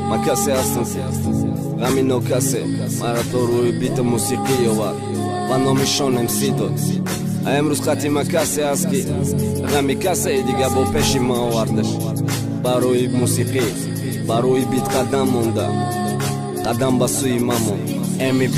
Ман касе ҳастам, ғами нокасе мара то рӯи бита мусиқӣ овард ва номи Шон МС дод. А имрӯз хати ман касе аст, ки ғами касеи дига бо пеши ман овардаш. Барои мусиқӣ, барои бит қадам монда, қадам ба сӯи ман монд. МБ.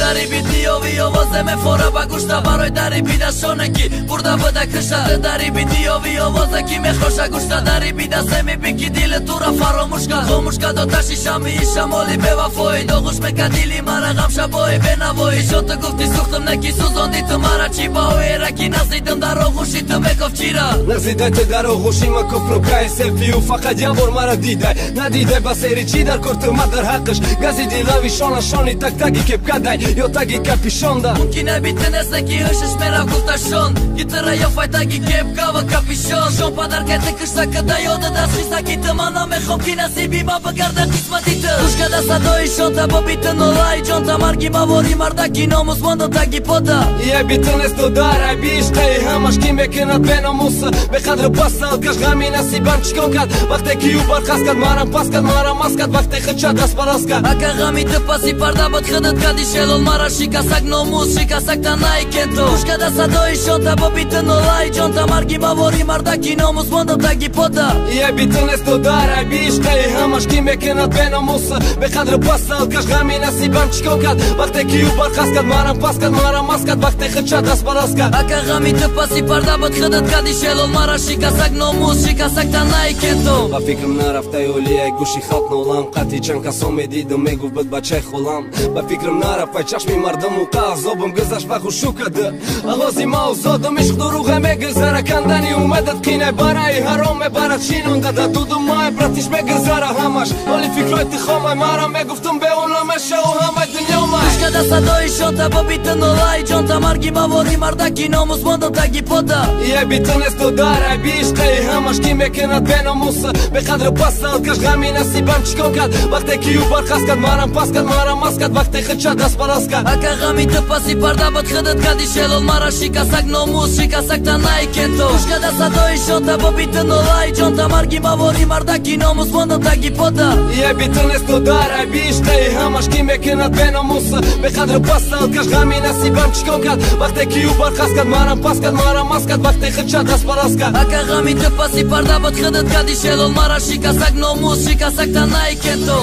Дари бидиёви овозе мефора ба гӯшта, барои дари бидашоне ки бурда буда киша. Дари бидиёви овозе ки мехоша гӯшта, дари бидасеми би ки дили тура фаромӯш кард, хомӯш кард оташи шамии шамоли бевафоӣ. Доғуш мекард дили мара ғам шабои бенавоӣ. Шо ту гуфти сӯхтам, не ки сӯзонди ту мара, чӣ баҳоера ки наздидам дар оғӯши ту мекоф чира. Назидай ту дар оғӯши ма кофрукаи селфию, фақат як бор мара дидай, надидай ба сери чӣ дар кор ту ма дар ҳаққаш газиди лави шона шони так таги кепкадай ё таги капишонда. Мумкин бити нест, ки ҳушаш мерав гуфташон, ки тура ёфай таги кепка ва капишон. Шон падаркай ту кишта када ёда даст хиста, ки ту ман намехом ки насиби ма бигарда қисмати ту. Гӯш када садои шонта бо бити нолаи ҷонта, марги мавори мардаки номус мондам таги пода. Е бити несту дар айби ишқаи ҳамаш ки мекунад беномуса беқадру паста алкаш. Ғами насибам чӣ кор кард, вақте ки ӯ бархаст кард, марам пас кард, марам мас кард, вақте хича даст ба даст кард. Ака ғами ту паси парда буд, худат кади шелол мара, шикасак номус, шикасак танаи кенто. Гӯш када садои шонта бо бити нолаи ҷонта, марги мавори мардаки номус мондам таги пода. Е бити несту дар айби ишқаи ҳамаш ки мекунад беномуса беқадру паста алкаш. Ғами насибам чӣ кор кард, вақте ки ӯ бархаст кард, марам пас кард, марам мас кард, вақте хича даст ба даст кард. Ака ғами ту паси парда буд, худат кади шелол мара, шикасак номус, шикасак танаи кенто. Ба фикрам нарафтай олияй гӯши халқ нолам, қатъи чанд касон медидам, мегуфт буд бачаи холам. Ба фикрам нарафтай чашми мардуму қа азобам гузашт ва хушу када алози ма озодам. Ишқ дуруға мегузара, кандани умедат қинай бараи ҳаром мебарад шинонда да дуду май братиш мегузара ҳамаш ҳоли фикрои ти хомай мара мегуфтум беун намешаву ҳамаи дунёмай. Гӯш када садои шонта бо бити нолаи ҷонта, марги мавори мардаки номус мондам таги пода. Е бити несту дар айби ишқаи ҳамаш ки мекунад беномуса беқадру паста алкаш. Ғами насибам чӣ кор кард, вақте ки ӯ бархаст кард, марам пас кард, марам мас кард, вақте хича даст ба даст кард. Ака ғами ту паси парда буд, худат кади шелол мара, шикасак номус, шикасак танаи кенто. Гӯш када садои шонта бо бити нолаи ҷонта, марги мавори мардаки номус мондам таги пода. Е бити несту дар айби ишқаи ҳамаш ки мекунад беномуса беқадру паста алкаш. Ғами насибам чӣ кор кард, вақте ки ӯ бархаст кард, марам пас кард, марам мас кард, вақте хича даст ба даст кард. Ака ғами ту паси парда буд, худат кади шелол мара, шикасак номус, шикасак танаи кенто.